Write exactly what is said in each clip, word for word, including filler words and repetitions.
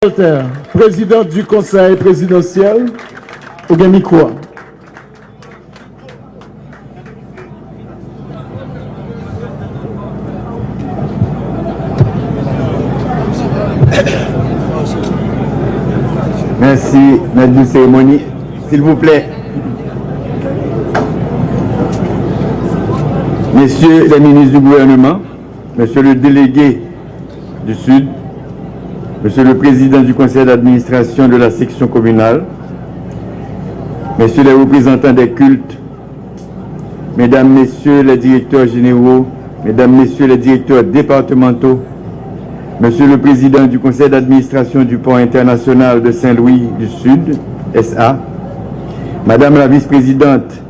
Walter, président du Conseil présidentiel, ou gen mikwo a. Mèsi, mèt de seremoni. Silvouplè. Messieurs les ministres du gouvernement, Monsieur le délégué du Sud, Monsieur le président du conseil d'administration de la section communale, Messieurs les représentants des cultes, Mesdames, Messieurs les directeurs généraux, Mesdames, Messieurs les directeurs départementaux, Monsieur le Président du Conseil d'administration du Port international de Saint-Louis du Sud, S A, Madame la Vice-présidente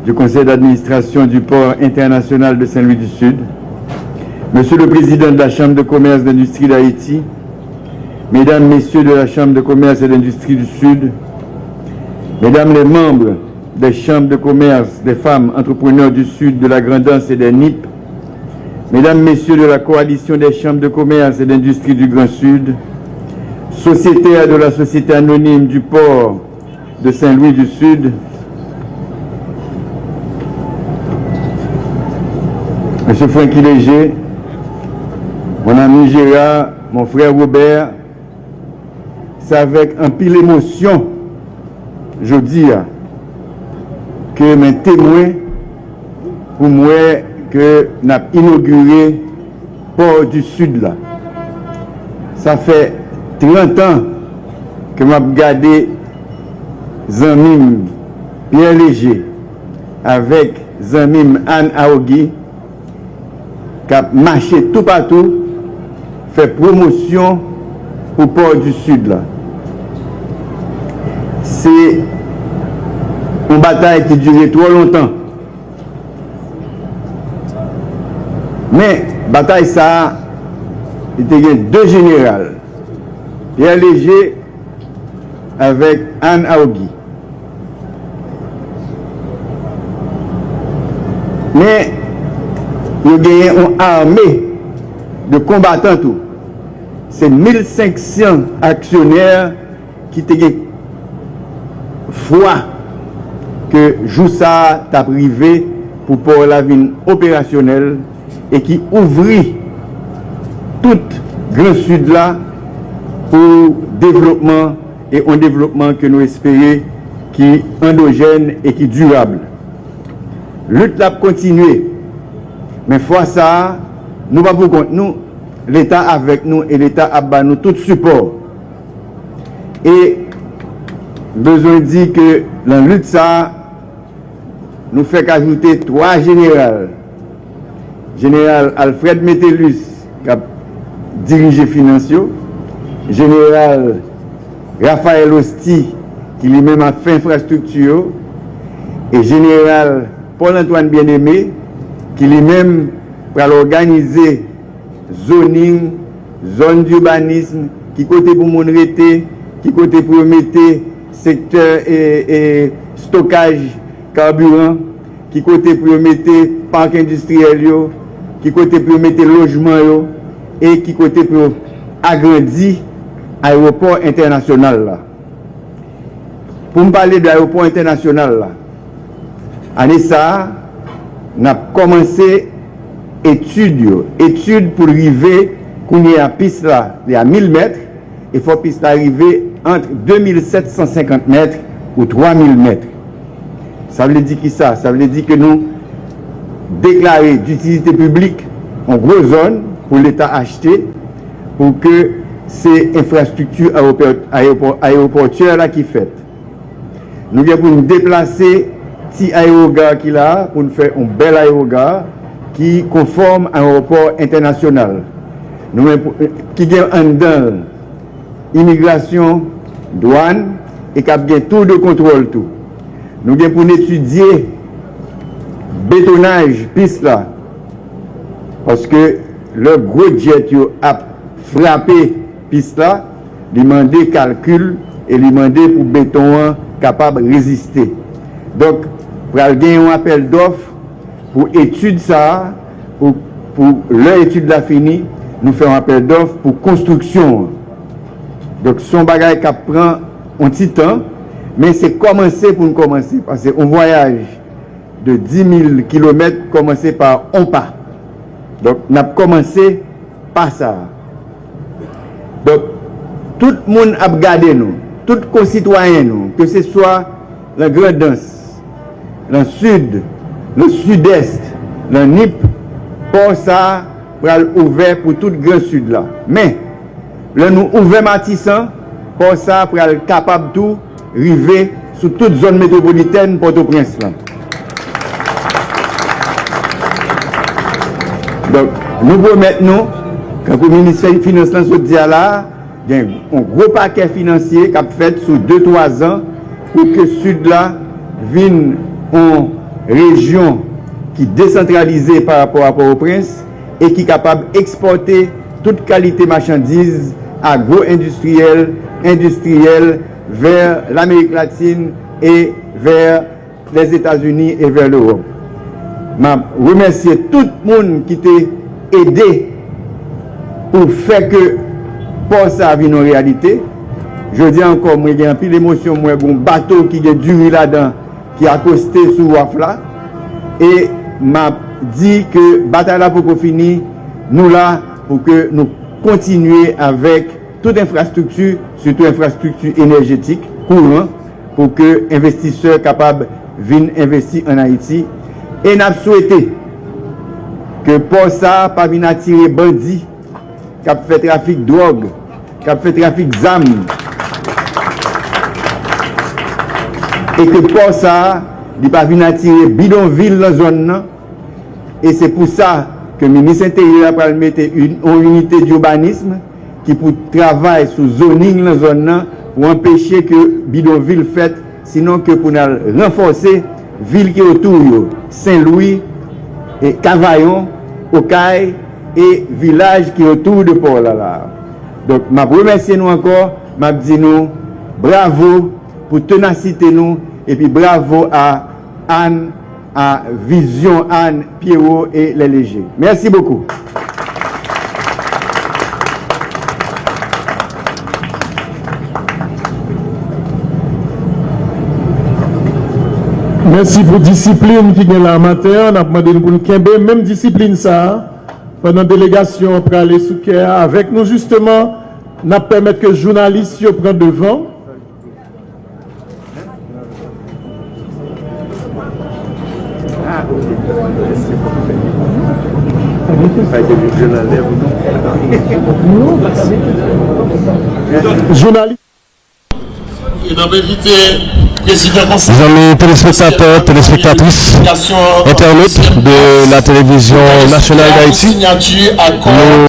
du Conseil d'administration du Port international de Saint-Louis du Sud, Monsieur le Président de la Chambre de commerce d'industrie d'Haïti, Mesdames, Messieurs de la Chambre de commerce et d'industrie du Sud, Mesdames les membres des chambres de commerce des femmes entrepreneurs du Sud, de la Grand'Anse et des Nippes, Mesdames, Messieurs de la Coalition des chambres de commerce et d'industrie du Grand Sud, sociétaires de la Société anonyme du port de Saint-Louis du Sud, Monsieur Francky Léger, mon ami Gérard, mon frère Robert, se avèk anpil emosyon jodi a ke mwen temwen pou m wè ke n ap inogire Port du Sud la. Sa fè trant an ke m ap gade zanmi m Pierre Léger avèk zanmi m Anne Aogi k ap mache toupatou fè pwomosyon pou Port du Sud la. Se yon batay ki dire twò lontan. Men, batay sa a, li te gen de jeneral, Pierre Léger avèk Anne Aogi. Men, yo genyen yon ame de konbatan tou. Se mil senk san aksyonè ki te gen fwa ke jou sa a t ap rive pou pò la vin operasyonèl e ki ouvri tout Gran Sid la pou devlopman e yon devlopman ke nou espere ki andojèn e ki dirab. Lit la ap kontinye, men fwa sa a, nou pa pou kont nou, Leta avèk nou e Leta ap ba nou tout sipò. E m bezwen di ke nan lit sa a, nou fèk ajoute twa jeneral. Jeneral Alfred Metellus, k ap dirije finans yo, jeneral Raphaël Hosty, ki li menm ap fè enfrastrikti yo, e jeneral Paul Antoine Bien-Aimé, ki li menm pral òganize zoning, zòn d'urbanisme, ki kote pou moun rete, ki kote pou yo mete sektè e, e stokaj kabiran, ki kote pou yo mete pak endistriyèl yo, ki kote pou yo mete lojman yo, e ki kote pou yo agrandi ayewopò entènasyonal la. Pou m pale de ayewopò entènasyonal la, ane sa a, n ap kòmanse etid yo. Etid pou l rive kounye a pis la, li a mil mèt, e fò pis la rive ant de mil sèt san senkant mèt ou twa mil mèt. Sa vle di kisa? Sa vle di ke nou deklare ditilite piblik yon gwo zòn pou Leta achte, pou ke se enfrastrikti ayewopò-, ayewopò-, ayewopòtyè la ki fèt. Nou gen pou n deplase ti ayewoga ki la a pou n fè yon bèl ayewoga ki konfòm ayewopò entènasyonal. Nou men pou, ki gen anndan l imigrasyon, dwàn, e k ap gen tour de contrôle tou. Nou gen pou n etidye betonaj pis la, paske lè gwo djèt yo ap frape pis la, li mande kalkil e li mande pou beton an kapab reziste. Donk, pral gen yon apèl dòf pou etid sa a, pou, pou lè etid la fini, nou fè yon apèl dòf pou konstriksyon an. Donk, se yon bagay k ap pran yon ti tan, men se kòmanse pou n kòmanse, paske yon vwayaj de dis mil kilomèt kòmanse pa yon pa. Donk, n ap kòmanse pa sa a. Donk, tout moun ap gade nou, tout konsitwayen nou, ke se swa nan Grandans, nan Sid, nan Sidès, nan Nip, pò sa a pral ouvè pou tout Gran Sid la. Men, lè nou ouvè Matisan, pò sa a pral kapab tou rive sou tout zòn metwopolitèn Pòtoprens lan. Donk, nou pwomèt nou, kankou minis Finans lan sot di a la a, gen yon gwo pakè finansye k ap fèt sou de, twa zan pou ke Sid la vin yon rejyon ki desantralize pa rapò a Pòtoprens e ki kapab ekspòte tout kalite machandiz agwo-endistriyèl, endistriyèl vè Lamerik Latin e vè Lèzetazini e vè Lewòp. M ap remèsye tout moun ki te ede pou fè ke pò sa a vin yon reyalite. Jodi a ankò, mwen gen anpil emosyon, mwen gen yon bato ki gen diri ladan, ki akoste sou waf la. E m ap di ke batay la poko fini, nou la pou ke nou kontinye avèk tout enfrastrikti, sitou enfrastrikti enèjetik, kouran, pou ke envestisè kapab vin envesti ann Ayiti. E n ap swete ke pò sa a pa vin atire bandi k ap fè trafik dwòg, k ap fè trafik zam, e ke pò sa a, li pa vin atire bidonvil nan zòn nan. E se pou sa ke minis enteryè a pral mete yon, yon inite d'urbanisme ki pou travay sou zoning nan zòn nan pou anpeche ke bidonvil fèt, sinon ke pou n al ranfòse vil ki otou yo, Sen Lwi, e Kavayon, Okay e vilaj ki otou de pò la la. Donk, m ap remèsye nou ankò, m ap di nou bravo pou tenasite nou, epi bravo a Ann, a vizyon Ann, Pyero e lè leje. Mèsi bokou. Mèsi pou disiplin ki gen la maten an. N ap mande n pou n kenbe menm disiplin sa a pandan delegasyon an prale sou kè a avèk nou. Jisteman, n ap pèmèt ke jounalis yo pran devan. Jounalis. Zanmi telespektatè, telespektatris, entènot de la Télévision Nationale d'Haïti, nou